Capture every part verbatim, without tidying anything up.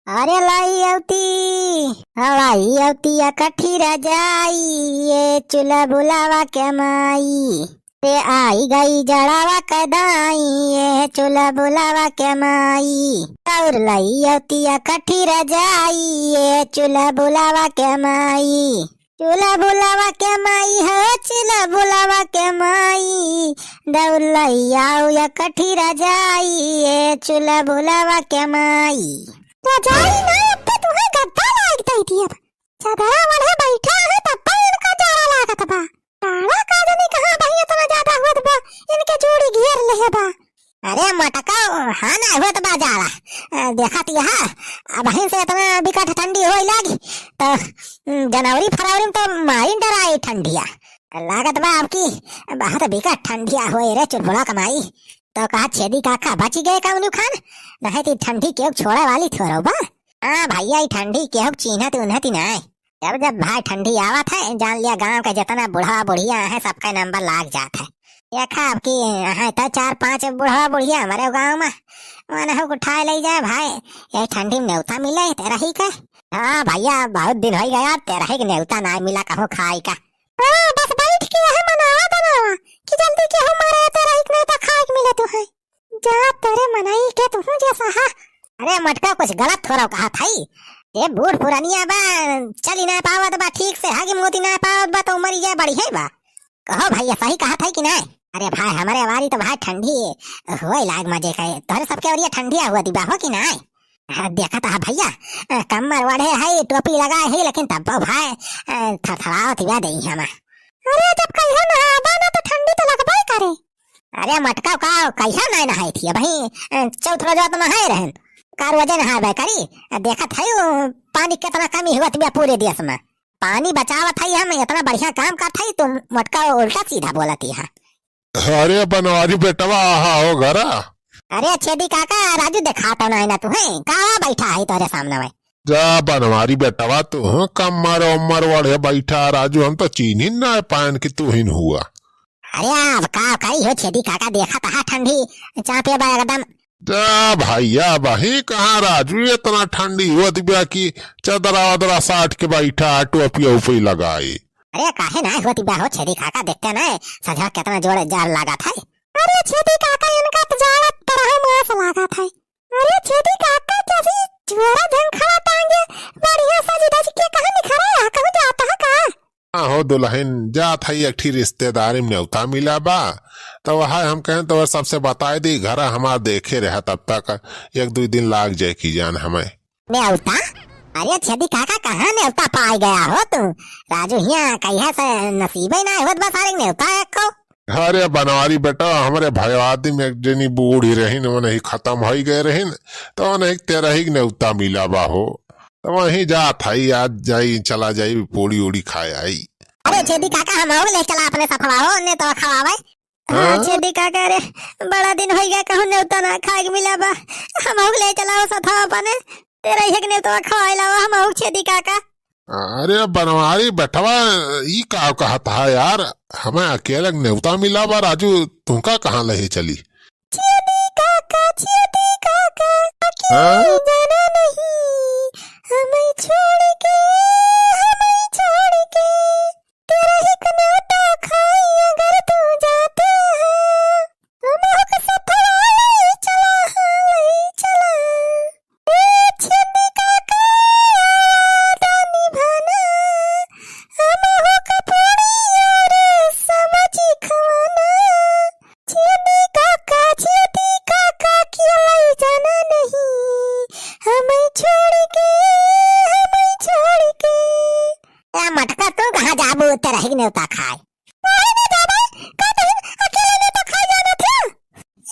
अरे लाई अवती, लाई अवती अकठी रजाई, ये चुलबुलावा के माई। ते आई गई जड़ावा के दाई, ये चुलबुलावा के माई। और लाई अवती अकठी रजाई, ये चुलबुलावा के माई। चुलबुलावा के माई हो, चुलबुलावा के माई, दौलैया या कठी रजाई, ए चुलबुलावा के माई। रजाई ना, अब तो तुहे गद्दा लाग जाई थी। अब चदरा ओढ़े बैठा है, तब पर इनका जाड़ा लागत बा। जाड़ा का जनी कहाँ बहिया इतना ज्यादा होत बा, इनके जोड़ी घेर लेहे बा। अरे मटका, हाँ ना होत बा जाड़ा। अ, देखत यहा, अबहिन से इतना बिकट ठंडी होई लागी, तो, उम, जनवरी फरवरी में तो मारी डराई ठंडिया। लागत बा अब की बहुत बिकट ठंडिया होई रे चुलबुला के माई। तो कहा छेदी काका बची गए का उन्हू खान, नहीं तो ठंडी के छोड़े वाली थोड़ो बा। हाँ भैया, ई ठंडी केहू के चीन्हत उन्हत ही नाय। जब जब भाई ठंडी आवत है, जान लिया गांव के जितना बूढ़ा बुढ़िया है, सबका नंबर लाग जात है। देखा अब की है तो चार पांच बूढ़ा बुढ़िया हमारे गांव में, उन्हें उठाए ले जाए भाई, ये ठंडी में नेवता मिले तेरही के। हाँ भैया, बहुत दिन हो गया, तेरही के नेवता ना मिला कहूँ खाए का। हाँ, बस बैठ के यह मनावा बनावा कि जल्दी के हमारे तेरही के नेवता खाए के मिले तू है। जा तेरे मनई के तुहूँ जैसा हा। अरे मटका, कुछ गलत थोड़ा कहा था। ये बूढ़ पुरानिया बा, चली ना पावत बा ठीक से, हागी मोदी ना पावत बा, तो उमर ये बड़ी है बा। कहो भैया, सही कहा था कि नहीं? अरे भाई, हमारे वारी तो भाई ठंडी होए लाग मजे का, तोहरे सबके ओरिया ठंडिया हुआ दिबा हो कि नहीं? हाँ, देखा था भैया, अ, कम्मर ओढ़े है, टोपी लगाए है, लेकिन तब भाई, अ, थरथरावत हुआ दे हमा। अरे जब कहिया नहाबा ना तो ठंडी तो लगबे करे। अरे मटका का, कहिया नहीं नहाई थी? अबही, अ, चौथ रोजा तो नहाए रहन। का रोजे नहाबे करी? अ, देखत है वो पानी कितना कमी हुआ दिया पूरे देश में। पानी बचावत है हम, इतना बढ़िया काम करत है, तुम मटका उल्टा सीधा बोलत है। अरे बनवारी बेटवा, आहा हो घरा। अरे छेदी काका, राजू देखात नहीं ना तुहे, का बैठा है तोरे सामने में? जा बनवारी बेटवा, तू कम्मर उम्मर ओढ़े बैठा राजू, हम तो चीन्ही ना पायन कि तू हिन हुआ। अरे अब का करी हो छेदी काका, देखत हा ठंडी चापे बा एकदम। जा भैया, अबही कहाँ राजू, इतना ठंडी होत बा कि चदरा वदरा साट के बैठा, टोपिया उपी लगाई। अरे काहे ना होत बा हो छेदी काका, देखते ना सजवा कितना जोर जार लागत है। अरे छेदी काका, इनका तो जाड़ा तरह मास लागत है। अरे छेदी काका, कैसी झोरा झंखड़ा टांगे बढ़िया सज धज के कहाँ निखरा है, कहूँ जाता है का? हाँ हो दुलहिन, जात हई एक ठी रिस्तेदारी में नेवता मिला बा, तो वह हम कहें तो वह सबसे बताए दी, घर हमार देखे रहा तब तक एक दुइ दिन लाग जाए की जान हमें। नेवता? अरे छेदी काका, कहाँ नेवता पाए गया हो तू? राजू हिया कहिया से नसीबे ना होत बा सारे नेवता एक को। अरे बनवारी बेटा, हमरे भयवादी में एक जनी बूढ़ी रहिन, वो नहीं खत्म होई गए रहिन, तो उन्हें एक तेरही के नेवता मिला बा हो। तो वहीं जात हई, आज जाई, चला जाई, पूड़ी उड़ी खाए आई। अरे छेदी काका, हम और ले चला अपने सथवा हो, ने तो खवावे। हाँ, हाँ? छेदी काका रे, बड़ा दिन होई गया, कहूँ नेवता ना खाए के मिला बा, हम और ले चला हो सथवा अपने, तेरही के नेवता खवाए लावा हम और छेदी काका। अरे बनवारी बेटवा, ई का कहत है यार, हमें अकेले के नेवता मिला बा राजू, तुमका कहाँ ले चली? छेदी काका, छेदी काका, अकेले हाँ? जाना नहीं, हमें छोड़ के, हमें छोड़ के, तेरही के नेवता खाई अगर तू जाते है, हम लोग सथवा ले चला, हाँ, ले चला। ए छेदी काका, आवा दानी भाना, हम लोग पूड़ी और सब्जी खवाना। छेदी काका, छेदी काका, के ले जाना नहीं, हमें छोड़ के, हमें छोड़ के। ए मटका, तू कहाँ जाबू तेरही के नेवता खाए? काहे ना जाबे? का तहिन अकेले नेवता खाए जाना था?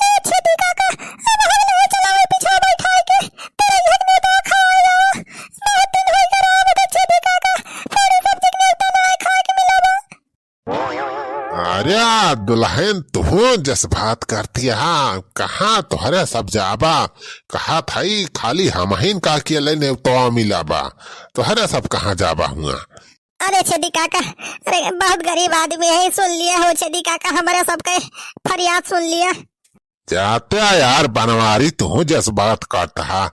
ए छेदी काका, अब हम ले चलावे पीछा बैठाए के, तेरही के नेवता खाए आओ। बहुत दिन होई गया राम के छेदी काका, पूरी सब्जी के नेवता ना खाए के मिला बा। अरे दुलहिन, तू जस बात करती है, कहाँ तोहरे सब जाबा? कहा था खाली हमहिन का अकेले नेवतवा मिला बा, तोहरे सब कहाँ जाबा हुआ? अरे छेदी काका, अरे बहुत गरीब आदमी है, सुन लिया हो छेदी काका, हमारे सबके फरियाद सुन लिया। जाते यार बनवारी, तू जस बात करता है,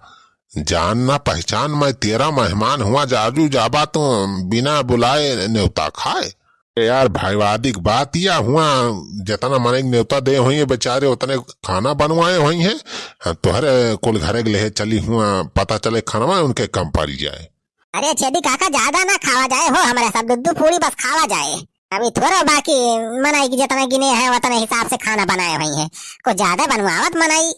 जान ना पहचान, मैं तेरा मेहमान हुआ, जाजू जाबा तो बिना बुलाए नेवता खाए। ए यार, भाईवादी क बात या हुआ, जितना मनई क नेवता दे होइहैं बेचारे, उतने खाना बनवाए होइहैं। हाँ, तोहरे कुल घरे क लेहे चली हुआ, पता चले खानवा उनके कम पड़ी जाए। अरे छेदी काका, ज्यादा ना खावा जाए हो, हमरा सब दू दू पूड़ी बस खावा जाए। अभी थोड़ा बाकी मनई क जितना गिने हैं, उतने हिसाब से खाना बनाए होइहैं, कुछ ज्यादा बनवावत मनई।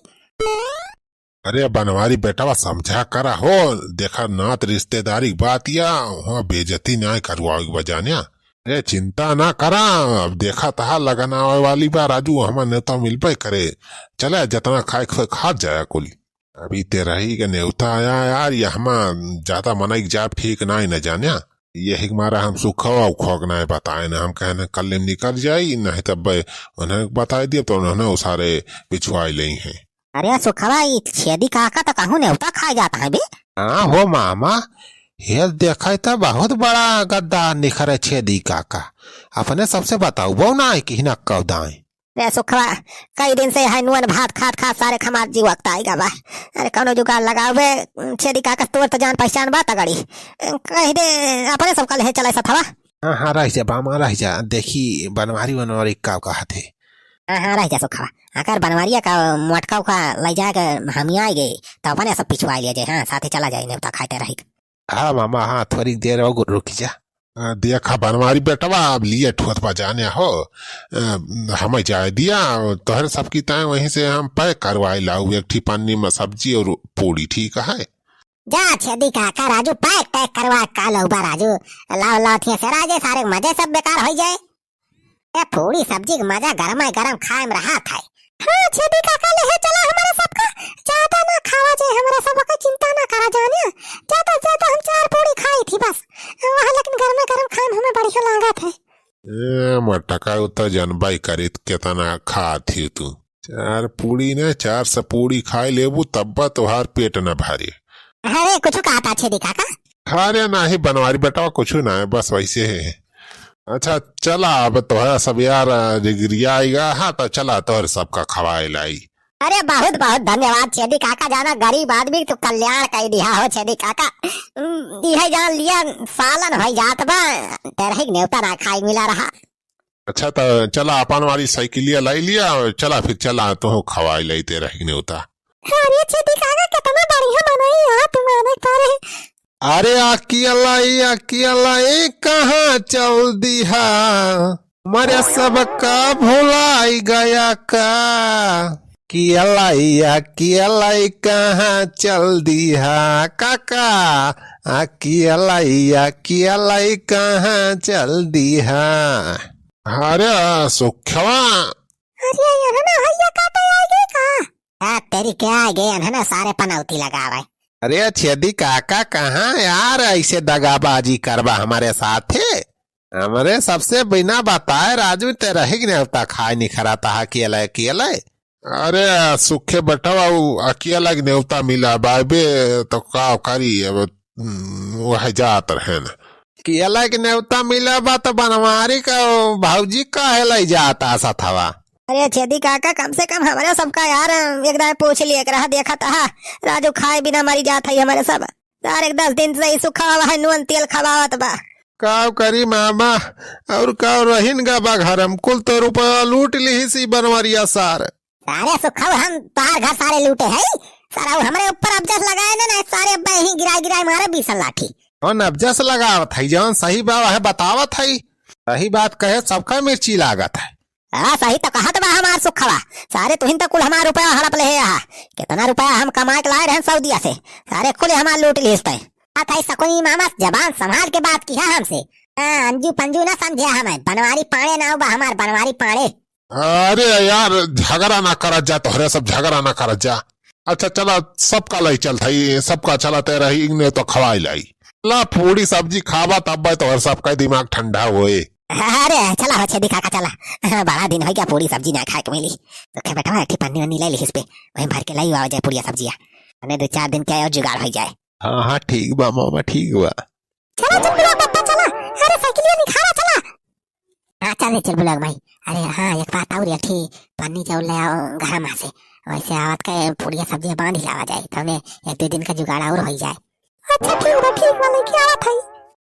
अरे बनवारी बेटवा, समझा करा हो, देखा नात रिश्तेदारी क बात या, वहाँ बेइज्जती ना करवावे क बजान्या। अरे चिंता ना करा, अब देखा तहा लगन आवे वाली बा राजू, हमा नेवता मिलबे करे। चला जितना खाए क खात जाया कुल। अभी तेरही क नेवता आया यार, ये हमा ज्यादा मनई क जाब ठीक ना ही न जान्या। यही क मारा हम सुखवा उखवा क ना बताए न, हम कहे न कल में निकल जाई, नहीं तब उन्हें बताए दिया तो उन्होंने उसारे पिछुआई लेइहैं। अरे सुखवा, ई छेदी काका तो कहूँ नेवता खाए जात हैं बे। हाँ हो मामा, ये देखा तो बहुत बड़ा गद्दार निखरे छेदी काका। अपने सबसे बताउबो ना है कि न कौदाए। रे सुखवा, कई दिन से है नून भात खात खात सारे क हमार जीव अकताई गा बा। अरे कौनो जुगाड़ लगाओ बे, छेदी काका तोर तो जान पहचान बा तगड़ी। कह दे, अपने सब कल है चले सथवा। हाँ, हाँ, रह जा, बामा, रह जा। देखी, बनवारी, बनवारी का कहत है। हाँ, हाँ, रह जा, सुखवा। अगर बनवारिया का मोटका का लइ जाए के हम ही आइ गए, तो अपने सब पिछुआई ले जाए। हाँ, साथे चला जाए, नेवता खाते रही। हाँ, मामा, हाँ, थोड़ी देर और रुक जा। आ, देखा, बनवारी बेटवा, अब लिए ठोत बजाने हो। आ, हमें जाए दिया, तोहरे सबकी ताए वहीं से हम पैक करवाए लाऊ, एक ठी पन्नी में सब्जी और पूड़ी, ठीक है? जा, छेदी काका, राजू, पैक, पैक करवा का लउबा, राजू। लाओ, लाओ, थिया से राजे, सारे मजे सब बेकार होइ जाए। ए, पूड़ी सब्जी क मजा गरमा गरम खाए में रहत है। हाँ, छेदी काका लेहे चला हमरे सबका, ज्यादा ना खावा जाए, हमरे सबका चिंता ना करा जाने, ज्यादा से ज्यादा हम चार पूड़ी खाई थी बस। वह लेकिन गरमा गरम खाए में हमें बढ़िया लागत है। ए, मटका उ त जनबाई करित केतना खात ही तू। चार पूड़ी ने, चार सौ पूड़ी खाए लेबू तब्बा तोहार पेट न भरे। अरे, कुछ कहत छेदी काका? अरे नाही बनवारी बेटवा, कुछ ना है, बस वैसे है। अच्छा चला, अब तोहरा सब यार रिगरियाइगा, हाँ तो चला तोहर सबका खवाए लाई। अरे बहुत बहुत धन्यवाद छेदी काका, जाना गरीब आदमी तो कल्याण कइ दिहा हो छेदी काका। उम, इहे जान लिया सालन होइ जात बा, तेरही क नेवता ना खाई मिला रहा। अच्छा तो चला अपन वाली साइकिलिया लाई लिया, चला फिर चला तोहू खवाए लाई तेरही क नेवता। अरे छेदी काका, केतना बढ़िया मनई ह, तू माने क परे। अरे अकेलई, अकेलई कहाँ चल दिहा, मरे सबका भुलाई गया का? अकेलई, अकेलई कहाँ चल दिहा काका, अकेलई, अकेलई कहाँ चल दिहा? अरे सुखवा। अरे ये ना भैया काटे आइगे का? आ, तेरी क्या आ गए, इन्हें ना सारे पनौती लगावे। अरे छेदी काका, कहाँ यार ऐसे दगाबाजी करबा हमरे साथे? हमरे सबसे बिना बताए राजू तेरही क नेवता खाए निखरत हा अकेले अकेले। अरे सुखे बेटवा, उ अकेले क नेवता मिला बा बे, तो का करी अब, हम्म, वह जात रहे न। अकेले क नेवता मिला बा तो बनवारी का भौजी काहे लइ जात हा सथवा? अरे छेदी काका, कम से कम हमरे सबका यार एक दाए पूछ लिए के रहा, देखत हा, राजू खाए बिना मरी जात है हमरे सब। यार एक दस दिन से ही सुखा हुआ है, नून तेल खवावत बा। का करी मामा, और का रहिन गा बा घर में, कुल तो रुपया लूट लिहिस ई बनवरिया सार। अरे सुखा, हम तोहार घर सारे लूटे है सारा, वो हमरे ऊपर अबजस लगाए ना, ना सारे अब्बा यहीं गिराए गिराए मारे बीसन लाठी। कौन अबजस लगावत है, जौन सही बा वह बतावत है, सही बात कहे सबका मिर्ची लागत है। हाँ, सही तो कहत बा हमार सुखवा। सारे तुहिन तो कुल हमार रुपया हड़प लेहे हा। कितना रुपया हम कमाए के लाए रहन सऊदिया से, सारे कुल हमार लूट लिहिस तै। बात है सकुनी मामा, जबान संभाल के बात किहा हमसे। हाँ, अंजू पंजू ना समझे हमें। बनवारी पाड़े नाव बा हमार, बनवारी पाड़े। अरे यार, झगड़ा ना करत जा, तोहरे सब झगड़ा ना करत जा। अच्छा चला, सबका लई चलत हई, सबका चला, तेरही क नेवता खवाई लाई। ला पूड़ी सब्जी खाबा तब तोहर सबका दिमाग ठंडा होए। अरे चला हो छेदी काका, चला। बड़ा दिन होइ गया पूड़ी सब्जी ना खाए के मिली। तो क्या बेटा, एक ठे पन्नी वन्नी ले लिहिस पे, वहीं भर के लाई आवा जाए पूड़िया सब्जिया। अने दो चार दिन के और जुगाड़ होइ जाए। हाँ, हाँ, ठीक बा मामा, ठीक बा। चला चुलबुला पप्पा, चला। अरे साइकिलिया निखारा, चला। हाँ, चल रे चुलबुला माई। अरे हाँ, एक बात और, एक ठे पन्नी चाउर ले आओ घर में से। वैसे आवत का पूड़िया सब्जी बांध ही लावा जाए, तब एक दो दिन का जुगाड़ और हो जाए। अच्छा ठीक बा, ठीक बा, लेके